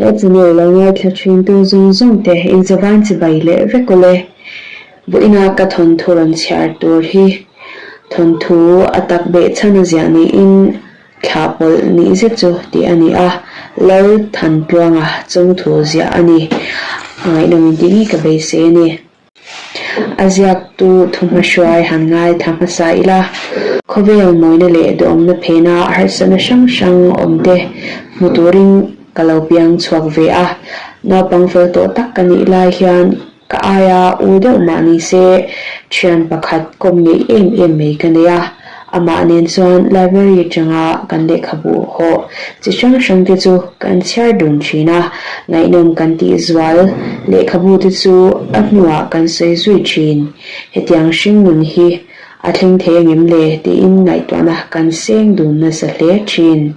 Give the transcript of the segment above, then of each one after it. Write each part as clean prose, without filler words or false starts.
He channel lo ngaithla thin tu zawng zawng te inzavan chibai leh vek awle. Vawiina ka thawnthu rawn chhiar tur hi thawnthu a tak beh chhan a ziah niin thlah pawlh nih zet chu tih a ni a, Lal Thantluanga chungthu ziah a ni. A ngaihnawm in tih ngei ka beisei a ni. A ziaktu thuhmahruai han ngaithla hmasa ila, khawvel mawina leh duhawmna phena harsatna hrang hrang awmte hmu turin ka lo piang chhuak ve a. Naupang fel tawh tak ka nih lai hian ka aia u deuh mah ni se thian pakhat kawm ngeih em em mai ka nei a. Amah nen chuan library atanga kan lehkhabu hawh chi hrang hrang te chu kan chhiar dun thin a, ngaihnawm kan tih zual lehkhabu te chu a hnuah kan sawi zui thin. Hetiang hringnun hi a thleng thei angem le tiin ngaihtuahna kan seng dun nasa hle thin.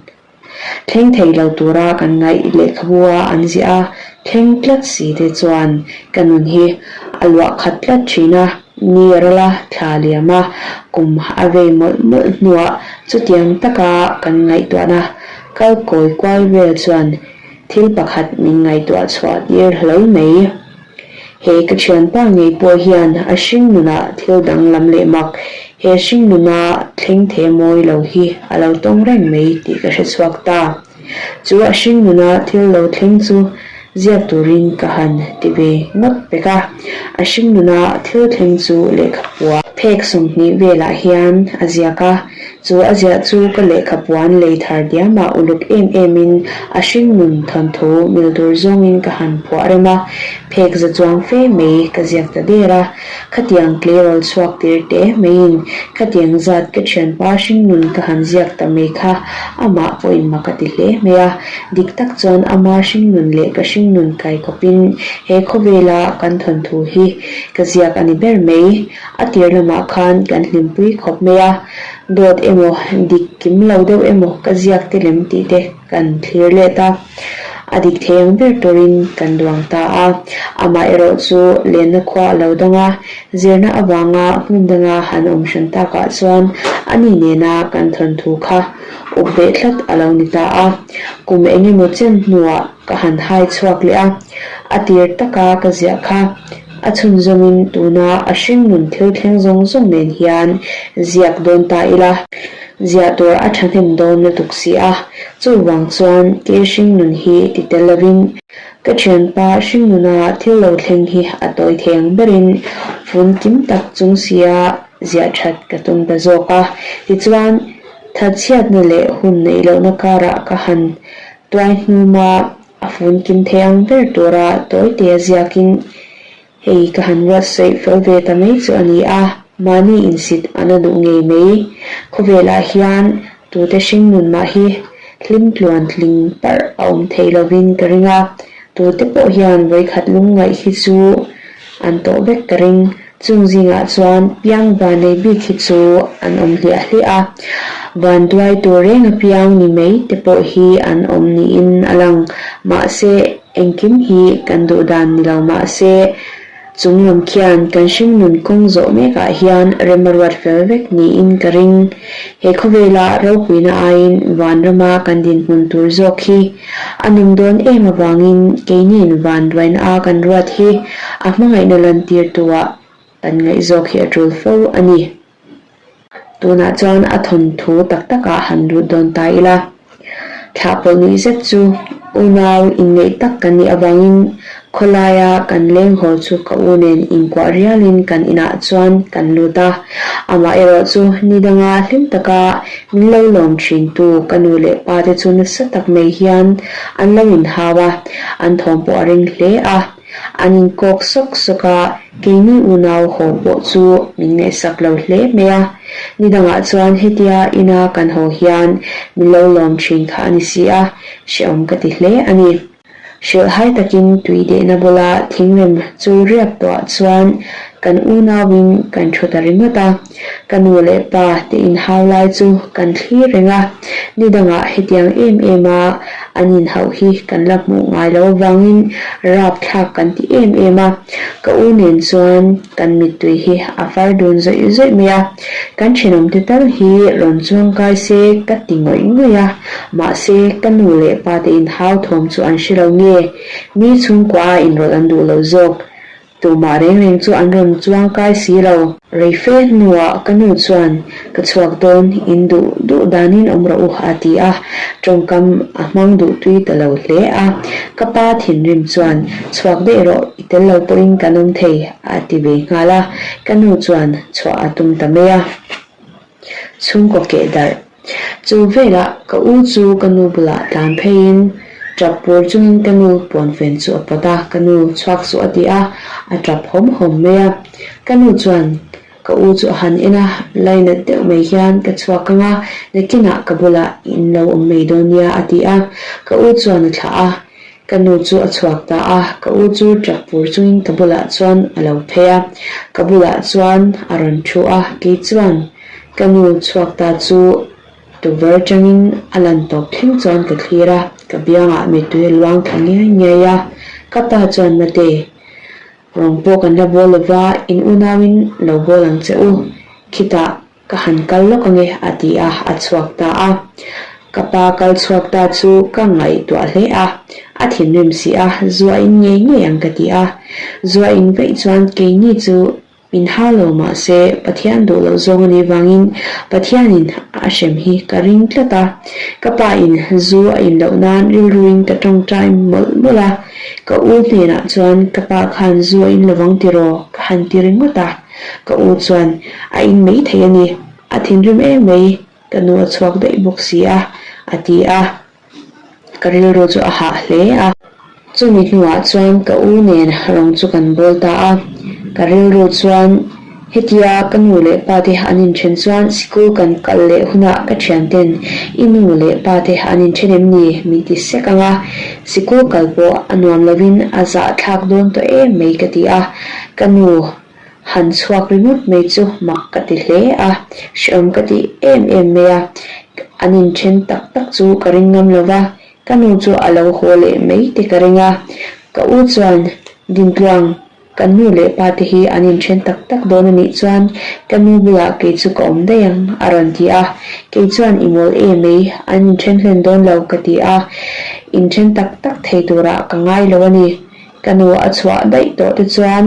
Thleng thei lo tura kan ngaih lehkhabua an ziah a, thleng tlat si te chuan ka nun hi a luah khat tlat thin a, ni a ral a, thla liam a, kum a vei mawlh mawlh hnuah chutiang taka kan ngaihtuahna kal kawi kual vel chuan thil pakhat min ngaihtuah chhuah tir hlawl mai. He ka thianpa ngei pawh hian a hringnunah thil danglam leh mak, he hringnuna thleng the mawi lo hi a lo tawng reng mai tih ka hre chhuak ta. Chu a hringnuna thil lo thleng chu ziak turin ka han ti ve ngawt pek a, a hringnuna thil thleng chu lehkhapuan phek 20 velah hian a ziak a. Chu a ziah chu ka lehkhapuan lei thar diamah uluk em emin a hringnun thawnthu mil tur zawngin ka han phuah rem a, phek za chuang fe mai ka ziak ta der a. Khatiang tleirawl chhuak tir te maiin khatiang zat ka thianpa hringnun ka han ziak ta mai kha amah pawhin mak a ti hle mai a. Dik tak chuan ama hringnun leh ka hringnun kai khawpin he khawvela kan thawnthu hi ka ziak a ni ber mai. A tir lamah khan kan hlimpui khawp mai a, dawt emaw dik kim lo deuh emaw ka ziak te lem tih te kan thlir let a, a dik thei ang ber turin kan duang ta a. Amah erawh chu lenna khua a lo dang a, zirna avanga hmun danga han awm hran takah chuan ani nena kan thawnthu kha up beh tlat a lo ni ta a. Kum eng emaw chen hnuah ka han hai chhuak leh a, a tir taka ka ziah kha. A chhunzawmin tuna a hringnun thil thleng zawng zawng nen hian ziak dawn ta ila, ziah tur a thahnem dawn lutuk si a, chuvang chuan ke hringnun hi ti tel lovin ka thianpa hringnuna thil lo thleng hi a tawi thei ang berin fun kim tak chung sia ziah that ka tum ta zawk a. Tichuan, thatchhiatna leh hun neih lohna karah ka han tuai hnuma A fun kim thei ang ber tura tawitea ziakin hei ka han ruatsawi fel ve ta mai chu a ni a, mahni insit a na duh ngei mai. Khawvelah hian tute hringnun mah hi hlim tluan tling parh a awm thei lovin ka ring a, tute pawh hian vawikhat lungngaih hi chu an tawh vek ka ring. Chung zingah chuan piang van nei bik hi chu an awm hliah hliah a, van duai tur reng a piang ni mai te pawh hi an awm niin a lang. Mahse, engkim hi kan duh dan ni lo mahse, chung lam khian kan hringnun kawng zawh mekah hian rem a ruat fel vek niin ka ring. He khawvela ropuina aiin vanrama kan dinhmun tur zawk hi A nung dawn em avangin keiniin vanduaina a kan ruat hi a hmangaihna lantirtuah kan ngaihzawk hi a tul fo a ni. Tunah chuan a thawnthu tak takah han lut dawn ta ila. Thlah pawlh nuih zet chu unau inngeih tak kan nih avangin Khawlaia kan leng haw chu ka u nen inkuah rialin kan inah chuan kan lut a, amah erawh chu ni danga hlim taka min lo lawm thintu ka nu leh pa te chu nasa tak mai hian an lo inhau a, an thawm pawh a ring hle a, an inkawk sawk sawk a, keini unau haw pawh chu min ngaihsak lo hle mai a, ni dangah chuan hetia ina kan haw hian min lo lawm thin kha a ni si a, hrehawm ka ti hle a ni. Hrilhhai takin tui dehna bula thingrem chu riak tawhah chuan Kan unauin kan thu ta ringawt a, ka nu leh pa te inhau lai chu kan thlir reng a, ni dangah hetiang em em a an inhauh hi kan la hmuh ngai lo avangin rapthlak kan ti em em a, ka u nen chuan kan mittui hi a far dun zawih zawih mai a, kan thenawmte tal hi rawn chuangkai se ka ti ngawih ngawih a, mahse ka nu leh pa te inhau thawm chu an hre lo nge, mi chhungkua a inrawlh an duh lo zawk. Tumah reng reng chu an rawn chuang kai si lo. Rei fe hnuah ka nu chuan, Ka chhuak dawn, in duh duh danin awm rawh u, a ti a. Tawngkam a hmang duh tui ta lo hle a. Ka pa thinrim chuan, Chhuak daih rawh, i tel lo pawhin kan awm thei, a ti ve nghal a. Ka nu chuan chhuah a tum ta mai a. Chhungkaw keh darh. Chu velah ka u chu ka nu bulah tlan pheiin tap pur chungin ka nu pawnfen chu a pawt a, ka nu chhuak suh a ti a, a tap hawm hawm mai a. Ka nu chuan ka u chu a han en a, lainat deuh mai hian ka chhuak ang a, nakinah ka bulah in lo awm mai dawn nia a ti a, ka u chuan a thlah a. Ka nu chu a chhuak ta a, ka u chu tap pur chungin ka bulah chuan a lo phei a, ka bulah chuan a rawn thu a, kei chuan ka nu chhuak ta chu tukverh atangin a lan tawp thleng chuan ka thlir a, ka biangah mittui a luang thla ngiai ngiai a, ka pa chuan mate rawng pawh kan la bawl lova in unauin lo bawl ang che u, khitah Ka han kal lawk ange a ti a, a chhuak ta a. Ka pa kal chhuak ta chu ka ngaihtuah hle a, a thinrim si a, zua in ngei ngei ang ka ti a. Zua in vaih chuan keini chu min hau lo mah se Pathian duh loh zawng a nih vangin Pathianin a hrem hi ka ring tlat a. Ka pa in zu a in loh nan rilruin ka tawngtai mawlh mawlh a, ka u hnenah chuan ka pa khan zu a in lovang tiraw ka han ti ringawt a. Ka u chuan a in mai thei a ni, a thinrim em mai, ka nu a chhuak daih bawk si a, a ti a. Ka rilru chu a hah hle a. Chumi hnuah chuan ka u nen rawng chu kan bawl ta a. Ka rilru chuan hetia ka nu leh pa te an inthen chuan sikul kan kal leh hunah ka thianten i nu leh pa te an inthen em ni min ti sek ang a, sikul kal pawh a nuam lovin a zahthlak dawn tawh em mai ka ti a. Ka nu han chhuak ringawt mai chu mak ka ti hle a, hreawm ka ti em em mai a, an inthen tak tak chu ka ring ngam lo va, ka nu chu a lo haw leh mai te ka ring a, ka u chuan Dintluang kan nu leh pa te hi an inthen tak tak dawn a nih chuan ka nu bulah kei chu ka awm daih ang a rawn ti a, kei chuan i mawl em mai, an inthen hlen dawn lo ka ti a, inthen tak tak thei turah ka ngai lo a ni. Ka nu a chhuah daih tawh te chuan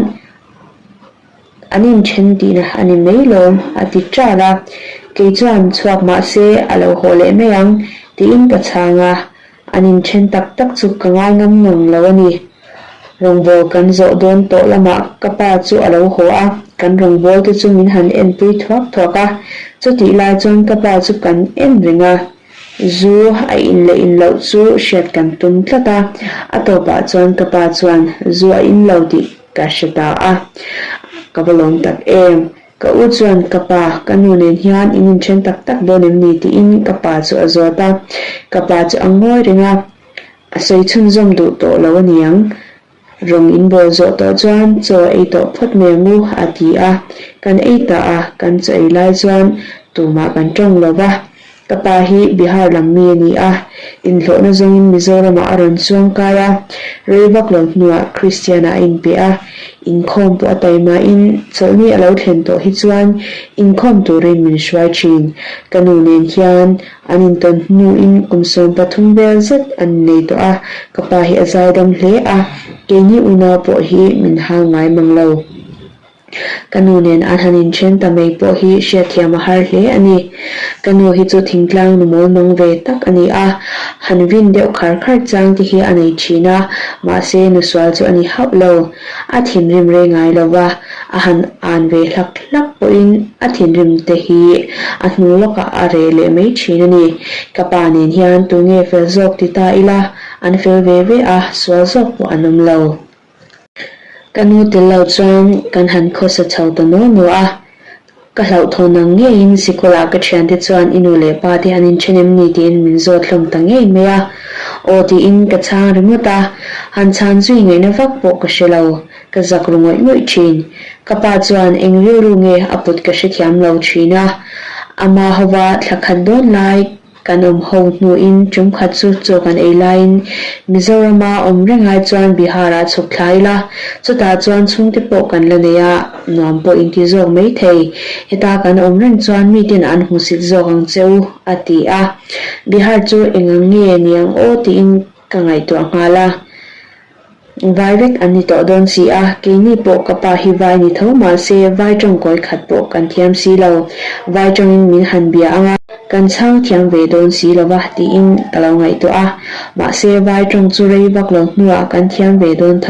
an inthen tihna a ni mai lawm a ti ṭal a, kei chuan chhuak mah se a lo haw leh mai ang tiin ka chhang a, an inthen tak tak chu ka ngai ngam ngang lo a ni. Rawngbâwl kan zawh dawn tawh lamah ka pa chu a lo haw a, kan rawngbâwl te chu min han enpui thuak thuak a, chutih lai chuan ka pa chu kan en reng a. Zu a in leh in loh chu hriat kan tum tlat a, a tawpah chuan ka pa chuan zu a in lo tih ka hre ta a, ka va lawm tak em. Ka u chuan ka pa, ka nu nen hian in inthen tak tak dawn em ni tiin ka pa chu a zawt a, ka pa chu a ngawi reng a, a sawi chhunzawm duh tawh lo a niang. Rawng in bawl zawh tawh chuan chaw ei tawh phawt mai ang u, a ti a. Kan ei ta a, kan chaw ei lai chuan tumah kan tawng lo va. Ka pa hi Bihar lam mi a ni a, inhlawhna zawngin Mizoramah a rawn chuang kai a, rei vak lo hnuah Kristianah a inpe a. Inkhawm pawh a taimain chawlhni a lo thlen tawh hi chuan inkhawm turin min hruai thin. Ka nu nen hian An intawn hnuin kum 13 vel zet an nei tawh a, ka pa hi a zaidam hle a, keini unau pawh hi min hau ngai mang lo. Ka nu nen an han inthen ta mai pawh hi hriatthiam a har hle a ni. Ka nu hi chu thingtlang nu mawl mang ve tak a ni a, han vin deuh khar khar chang te hi a nei thin a, mahse nusual chu a ni hauh lo. A thinrim rei ngai lo va, a han an ve hlak hlak pawhin a thinrim te hi a hnu lawkah a reh leh mai thin a ni. Ka pa nen hian tunge fel zawk ti ta ila, an fel ve ve a, sual zawk pawh an awm lo. Ka nu tel lo chuan kan han khawsa chho ta nuah nuah a, Ka hlauhthawn ang ngeiin sikawlah ka thiante chuan i nu leh pa te an inthen em ni tiin min zawt hlawm ta ngei mai a. Aw tiin ka chhang ringawt a, han chhan zui ngaihna vak pawh ka hre lo. Ka zak ru ngawih ngawih thin. Ka pa chuan eng rilru nge a put ka hrethiam lo thin a. Ama hova thla khat dawn lai kan awm ho hnuin tum khat chu chaw kan ei laiin Mizorama awm reng ai chuan Bihar-ah chhuk thla ila, chutah chuan chhungte pawh kan la nei a, nuam pawh inti zawk mai thei. Heta kan awm reng chuan miten an hmusit zawk ang che u, a ti a. Bihar chu eng ang nge niang aw tiin ka ngaihtuah nghal a. Vai vek an ni tawh dawn si a, keini pawh ka pa hi vai ni tho mahse vai tawngkawi khat pawh kan thiam si lo, vai tawngin min han bia ang a, kan chhang thiam ve dawn si lo va tiin ka lo ngaihtuah a, mahse vai tawng chu rei vak lo hnuah kan thiam ve dawn tho.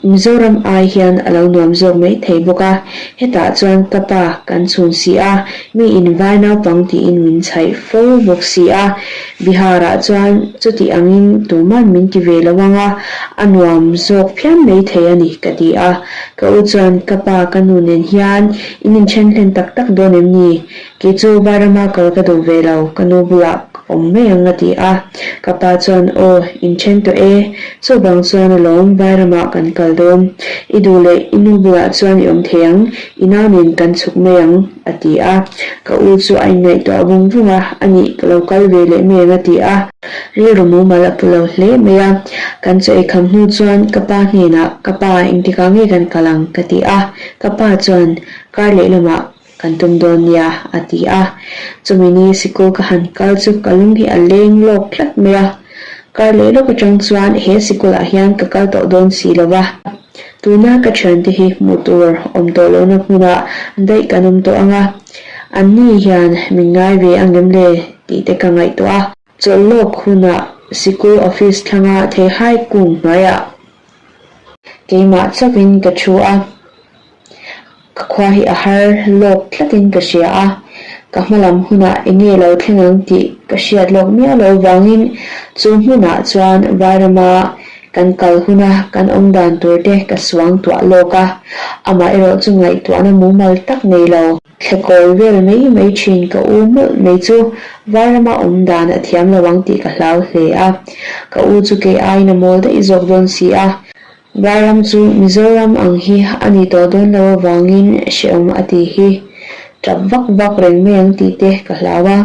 Mizoram ai hian a lo nuam zawk mai thei bawk a, hetah chuan ka pa kan chhun si a, mi in vai naupang tiin min chhaih fo bawk si a, Bihar-ah chuan chuti angin tuman min ti ve lo ang a, a nuam zawk phian mai thei a ni ka ti a. Ka u chuan ka pa ka nu nen hian in inthen hlen tak tak dawn em ni? Kei chu Vairama kal ka duh ve lo, ka nu bulah ka awm mai ang a ti a. Ka pa chuan aw, inthen tawh e, chuvang chuan alawm Vairamah kan kal dawn. I duh leh i nu bulah chuan i awm thei ang, i nau nen kan chhuk mai ang. A ti a, ka u chu a inngaihtuah vung vung a, a nih ka lo kal ve leh mai ang a ti a. Rilru mumal a pu lo hle mai a, kan chaw ei kham hnu chuan ka pa hnenah ka pa engtikah nge kan kal ang ka ti a, ka pa chuan kar leh lamah kan tum dawn nia a ti a, chumi ni sikul ka han kal chu ka lung hi a leng lawk tlat mai a, kar leh lawk atang chuan he sikulah hian ka kal tawh dawn si lo va. Tuna ka thiante hi hmuh tur awm tawh lohna hmunah daih kan awm tawh ang a, anni hian min ngai ve ang em le tih te ka ngaihtuah a. Chawlh lawk hunah sikul office thlanga theihai kung hnuaiah keimah chauhin ka thu a. Ka khua hi a har lawk tlatin ka hria a, ka hma lam hunah eng nge lo thleng ang tih ka hriat lawk miah lo vangin chu hmunah chuan Vairama kan kal huna kan awm dan tur te ka suang tuah lawk a, amah erawh chu ngaihtuahna mumal tak nei lo. Thlekawi vel mai mai thin ka u mawlh mai chu Vairama awm dan a thiam lo ang tih ka hlau hle a, ka u chu kei aiin a mawl daih zawk dawn si a. Vairam chu Mizoram ang hi a ni tawh dawn lo avangin hrehawm a tih hi tap vak vak reng mai ang tih te ka hlau a.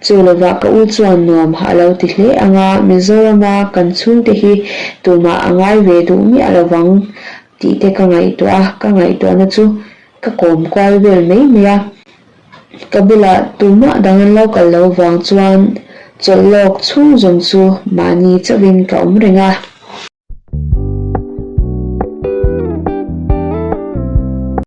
Chu lovah ka u chuan nuam a lo ti hle ang a, Mizorama kan chhungte hi tumah a ngai ve duh miah lovang tih te ka ngaihtuah a, ka ngaihtuahna chu ka kawm kual vel mai mai a. Ka bulah tumah dang an lo kal lo vang chuan chawlh lawk chhung zawng chu mahni chauhin ka awm reng a.